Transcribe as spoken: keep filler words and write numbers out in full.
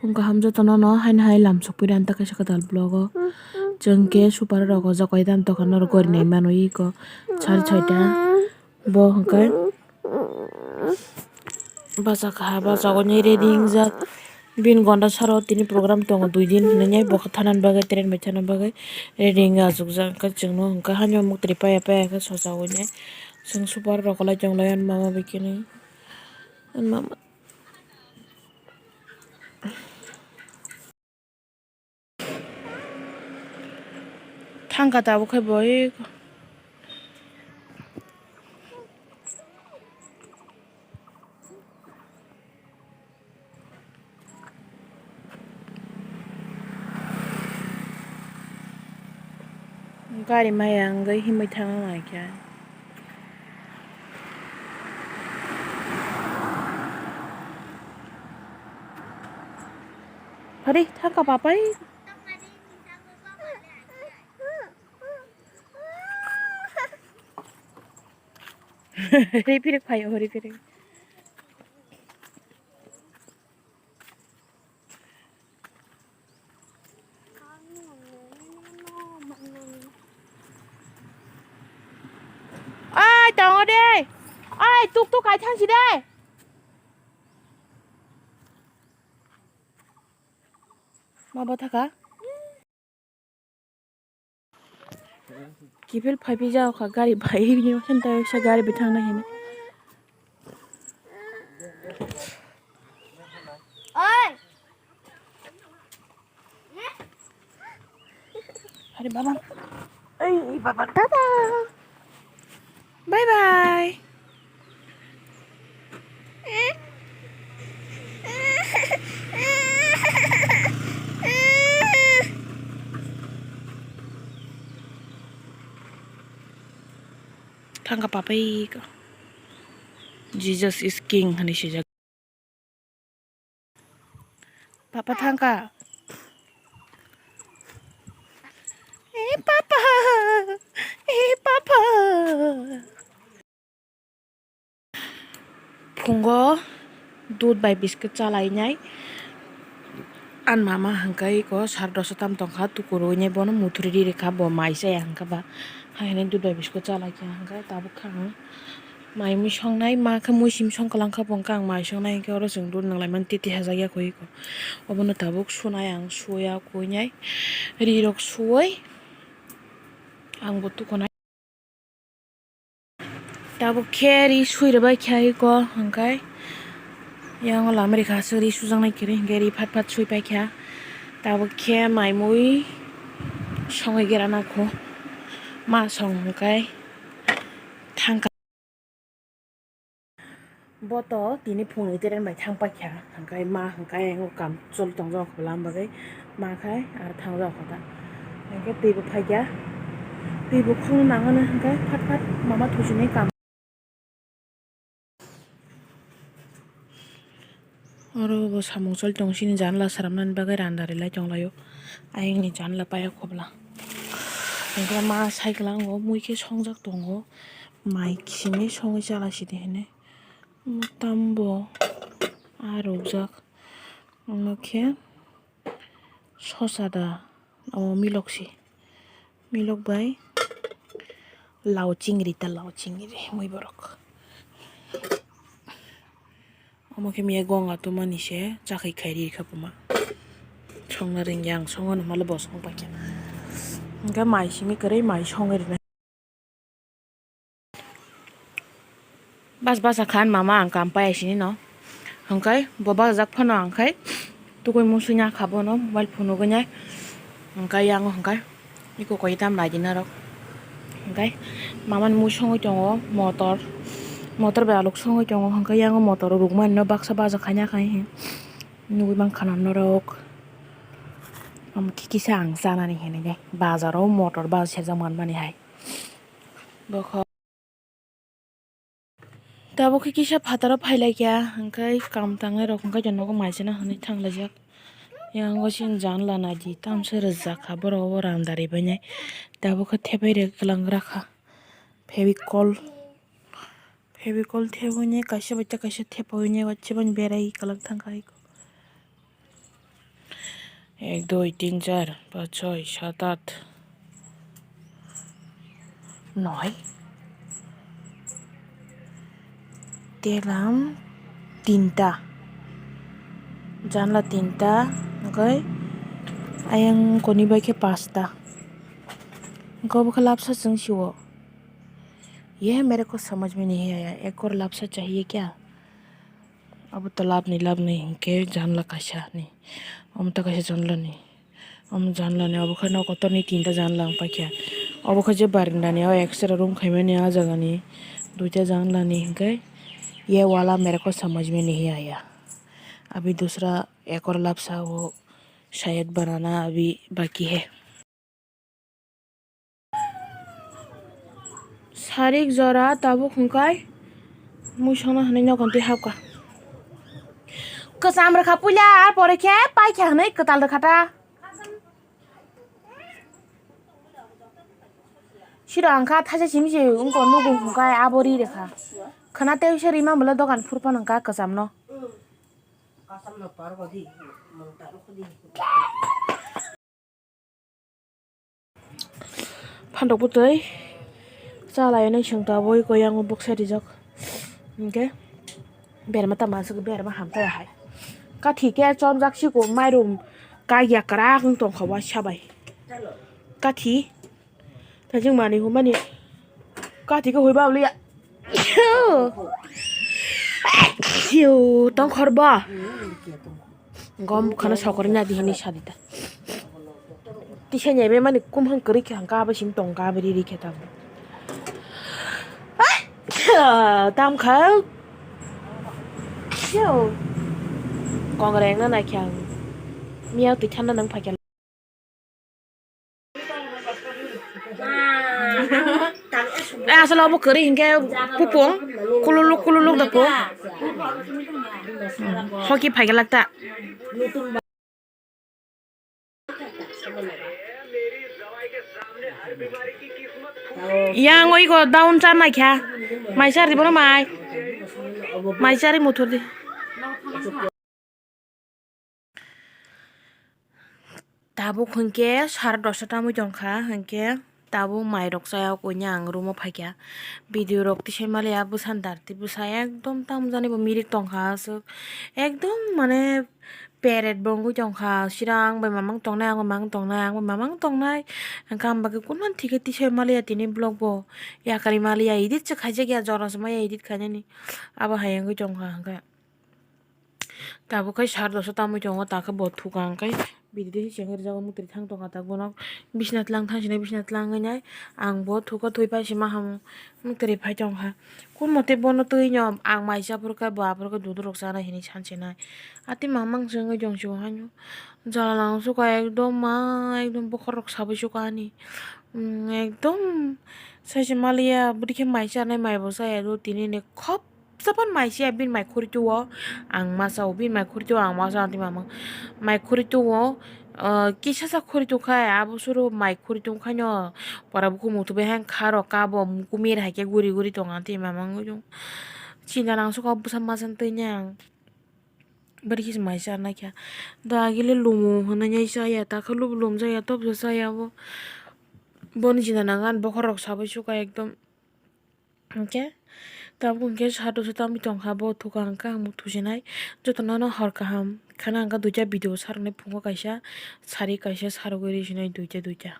Phung kaham jotono no haino hai lam sokphi rw ang ta kaisa kwtal vlog o. Chwng khe super rok o jagai dam tokha norok gori nai mano iko sari soita. Bo hwnkhe bachakha, bachagwi ready wngjak. Bini gonda saro tini program tongo dui din hinwi bo khe thanani bagwi train bai thana bagwi ready wngwi achukjak. Hwnkhe chwngno hwnkhe haino muktrwi paya paya khe sochawinai chwng super rok kwlai tonglai ani mama bai khe nai. Ani mama. Thangkha tabuk khe bo eko. Gari maya wngwi himwi thangna nai khe. Phari thangkha papai. Riphirik phaio, riphirik. Oi, tongo de. Oi, tuk tuk kai thang si de. Ma bo thaka. Kiphil phaiphijak kha gari bai, bini bagwi khe gari bai thangnai hinwi. Oi. Are baba. Ei baba, tata. Bye bye. Thangkha papai ko. Jesus is king hinwi swijak. Papa thangkha. Eh, papa. Eh, papa. Phungo dud bai biskit chalainai. Ani mama hwnkhe eko sar dosa tam tongkha, tukurui nai bono muthuri ri rikha, bo mai chaya hwnkhe ba. Hai hwnwi dud bai biskit chalaikha hwnkhe tabuk khe ang mai mui songnai, ma khe mui sim song kwlangkha, bo hwnkhe ang mai songnai, hwnkhe oro chwng dud nanglaimani titi hajak ya kho eko. Obono tabuk sunai ang, suya kuinai, ri rok suwi ang bo tukunai. Tabuk khe ri sui rwbai kha eko, hwnkhe yang o lama rikha aswk ri sujaknai kwrwi, hwnkhe ri phat phat sui paikha. Tabuk khe mai mui songwi gra nakho, ma song hwnkhe thangkha. Bo to tini phungni train bai thang paikha, hwnkhe ma hwnkhe ang o kam choli tongjak kho, lama bagwi ma khai aro thangjak kho ta. Hwnkhe twi bo phaikha, twi bo khung nangmani hwnkhe phat phat mama thuchini kam. Oro bo samung choli tongo, chini janla swnamnani bagwi randa rilai tonglaio. Ayangni janla paya khobla. Hwnkhe ma cycle o mui khe songjak tongo. Mai simi songwi chala sidi hinwi. Tambo ah rwkjak. Omo khe sosa da, omo milok se. Milok bai lao chingri ta, lao chingri mui borok. Omo khe miya gong atumani se chakhi khairi kha puma. Songna ringya ang, songo no malo bo song paikha. Hwnkhe mai simi kwrwi mai songwi rwnai. Bas basa khan mama ang kam pai sini no. Hwnkhe bo bajak phano ang khai tukui musui nya kha bono mobile phunugwi nai. Hwnkhe yang hwnkhe iko koi tam nai di norok. Hwnkhe mama ni mui songwi tongo motor. Motor bai alok songwi tongo hwnkhe yang motor rukmani no baksa bajak khai nya khai nugui mankha na norok. Omo khe kisa ang chanani hinwi de bazaro motor bajak sejak manmani hai. Bokhok. Tabuk khe kisa phataro phailaikha, hwnkhe kam tangnai rok hwnkhe nogo mai chana hwnwi thanglaijak. Yang o sini janla naidi tamsa rwjak kha, borok obo randa ribainai. Tabuk khe thepai rwgwi kwlwng rakha. Fevicol, Fevicol thebwini kaisa bai tei kaisa thepawini wansukmani berai kwlwng thangkha. Ek, dui, tin, char, panch, choi, sat, at, noi. Telam tinta. Janla tinta, oke. Ayang koni bai khe pasta. Oke, obo khe lapsa chwng sio. Ye mere ko samajh mein nahi aaya. Ek aur lapsa chahiye kya? Abo to labh ni, labh ni hinkhe janla kaisa ni. Omo to kaisa janla ni. Omo janla ni, obo khe nok kotor ni tinta janla wng paikha. Obo khe je baranda ni o extra room khaimani ah jaga ni duita janla ni hinkhe ye wala mere ko samajh mein nahi aaya. Abhi dusra ek aur lapsa wo shayad banana abhi baki hai. Sarik jora tabuk hwnkhai muisokno hwnwi nogo twi hapkha. Kwcham rwkha puila, ah pore khe paikha hwnwi kwtal rwkha ta. Siro ang kha thaisa simi se wngkha nugo hwnkhai abo ri rwkha. Khwna tei se rima bwle dogan phurphano hwnka kwchamno. Phandok bwtwi cha lainai chwng tabwi koi yango bwksa rijak. Hinkhe berma tamo aswk berma hamtai hai. Kathi khe chonjak siko mairum kagya kwrak wng tongkha waisa bai. Kathi thajwk manwi hwnmani kathi khe hoi babli ya. Tongkhor bo. Gom khana sokori na di hini sadi ta. Tisa nyai be mani kum hang kari khe hang ka ba sim tong ka ba ri ri khe ta. Tam kha. Yo. Kong reng na na khyang. Miao twi thanna nang phakya. Eh, asal obo kwrwi hinkhe pupung kululuk kululuk da pung. Hmm, hoki phaigalak ta. Yang oi go down cha nai kha. Mai chari bono mai. Mai chari muthur di. Tabuk hwnkhe sare dosta tamwi tongkha, hwnkhe tabuk mairok chaya koi ang room-o phaikha. Video rok tisai maliya bwsani darti bwsa ekdom tamo jani bo mirik tongkha aswk. Ekdom mane peret bo wngwi tongkha. Sira ang bai mamang tongnai, ang bai mamang tongnai, ang bai mamang tongnai. Hwnkhe ang bagwi kunmani thikhe tisai maliya tini vlog bo. Yakarwi maliya edit se khaijakya, jora se maya edit khainani. Abo hai wngwi tongkha hwnkhe. Tabuk khe sare dosta tamwi tongo, takhe bo thuka hwnkhe bidi de chengri jago muktrwi thang tongkha, tak bono bisna tlang thang sinai bisna tlang wngnai ang bo thuka thwi pai se ma ham muktrwi phai tongkha. Kun mote bono twi no ang mai cha phuru khe bo aphuru khe duduk rok chanai hinwi san sinai. Ati mamang se wngwi tong sio haino jala lang suka ekdom ma ekdom bokhorok sabai suka ani ekdom sai se maliya bwdikhe mai chanai mai bo chaya do tini ni khop. Sapan mai se bini mai khuri tuo, ang masa o bini mai khuri tuo, ang masa anti mamang mai khuri tuo, ah, kisa sa khuri tu khai abo suru mai khuri tu khai no pora buku mutu bai hang kharo kabo kumir hai khe guri guri tong anti mamang ujung. Chinta nang suka busa masan twi nyang. Bari kis mai sa na kya. Da agile lumu hwnwi nyai saya, ta khe lub lum saya, top sa saya bo. Boni chinta nang an bokhorok sabai suka ekdom. Hwnkhe tabuk hwnkhe sado se tamwi tongkha, bo thuka hwnkhe ang bo thusinai. Jotono no hor kaham khana hwnkhe duita video sarwknai phungo kaisa, sari kaisa sarwgwi risinai duita duita.